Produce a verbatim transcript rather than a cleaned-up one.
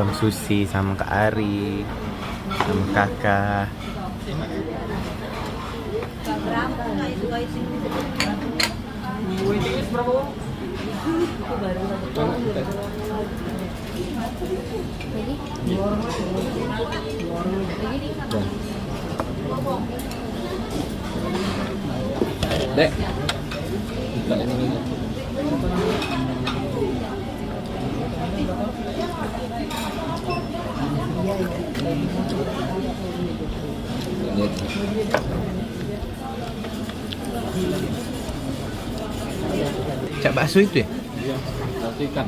Sama Susi, sama Kak Ari, sama Kakak. Dek. Cak bakso itu ya? Iya, bakso ikan.